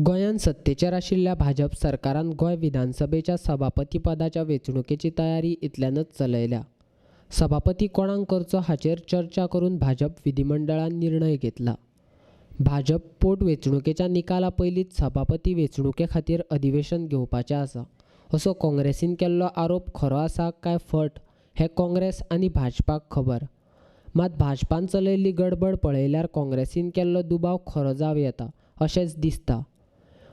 गोंयांत सत्तेचेर आशिल्ल्या भाजप सरकारान गोंय विधानसभेच्या सभापतीपदाच्या वेंचणुकेची तयारी इतल्यानच चलयल्या. सभापती कोणाक करचो हाचेर चर्चा करून भाजप विधीमंडळान निर्णय घेतला. भाजप पोटवेंचणुकेच्या निकाला पयलींच सभापती वेंचणुके खातीर अधिवेशन घेवपाचें आसा असो काँग्रेसीन केल्लो आरोप खरो आसा काय फट हें काँग्रेस आनी भाजपाक खबर. मात भाजपान चलयल्ली गडबड पळयल्यार काँग्रेसीन केल्लो दुबाव खरो जावं येता अशेंच दिसता.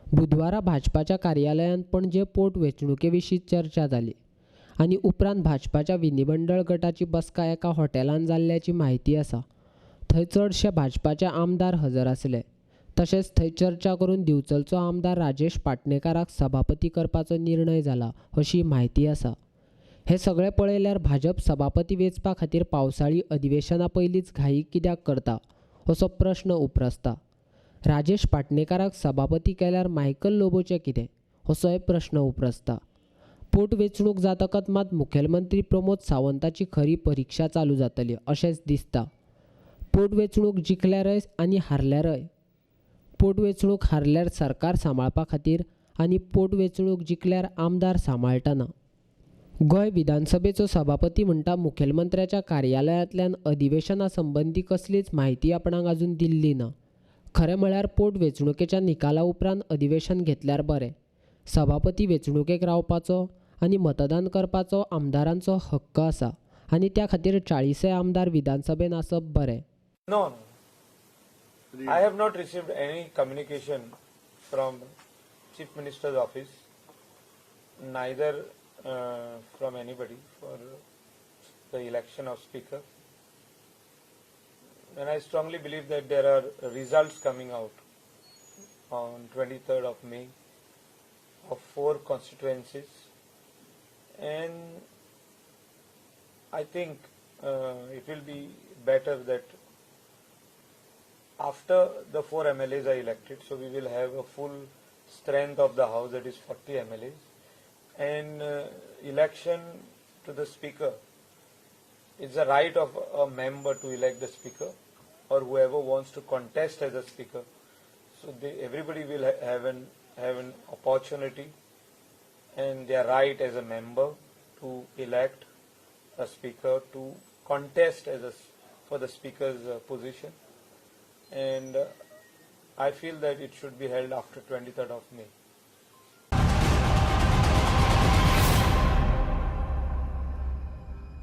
बुधवारा भाजपाच्या कार्यालयांत पणजे पोटवेंचणुके विशीं चर्चा जाली आनी उपरांत भाजपाच्या विधीमंडळ गटाची बसका एका हॉटेलांत जाल्ल्याची म्हायती आसा. थंय चडशे भाजपाचे आमदार हजर आसले. तशेंच थंय चर्चा करून दिवचलचो आमदार राजेश पाटणेकाराक सभापती करपाचो निर्णय जाला अशी म्हायती आसा. हें सगळें पळयल्यार भाजप सभापती वेंचपा खातीर पावसाळी अधिवेशना पयलींच घाई कित्याक करता असो प्रस्न उप्रासता. राजेश पाटणेकाराक सभापती केल्यार मायकल लोबोचें कितें असोय प्रस्न उप्रासता. पोटवेंचणूक जातकच मात मुखेलमंत्री प्रमोद सावंताची खरी परिक्षा चालू जातली अशेंच दिसता. पोटवेंचणूक जिखल्यारय आनी हारल्यारय, पोटवेंचणूक हारल्यार सरकार सांबाळपा खातीर आनी पोटवेंचणूक जिखल्यार आमदार सांबाळटना. गोंय विधानसभेचो सभापती म्हणटा मुखेलमंत्र्याच्या कार्यालयांतल्यान अधिवेशना संबंदी कसलीच म्हायती आपणाक अजून दिल्ली ना. खरें म्हळ्यार पोटवेंचणुकेच्या निकाला उपरांत अधिवेशन घेतल्यार बरें. सभापती वेंचणुकेक रावपाचो आनी मतदान करपाचो आमदारांचो हक्क आसा आनी त्या खातीर 40 आमदार विधानसभेन आसप बरें. No, no. I have not received any communication from Chief Minister's office, neither from anybody for the election of Speaker. And I strongly believe that there are results coming out on 23rd of May of 4 constituencies. And I think it will be better that after the 4 MLAs are elected, so we will have a full strength of the house, that is 40 MLAs, and election to the Speaker is the right of a member to elect the Speaker or whoever wants to contest as a Speaker. So everybody will have an opportunity and their right as a member to elect a Speaker, to contest for the Speaker's position. And I feel that it should be held after 23rd of May.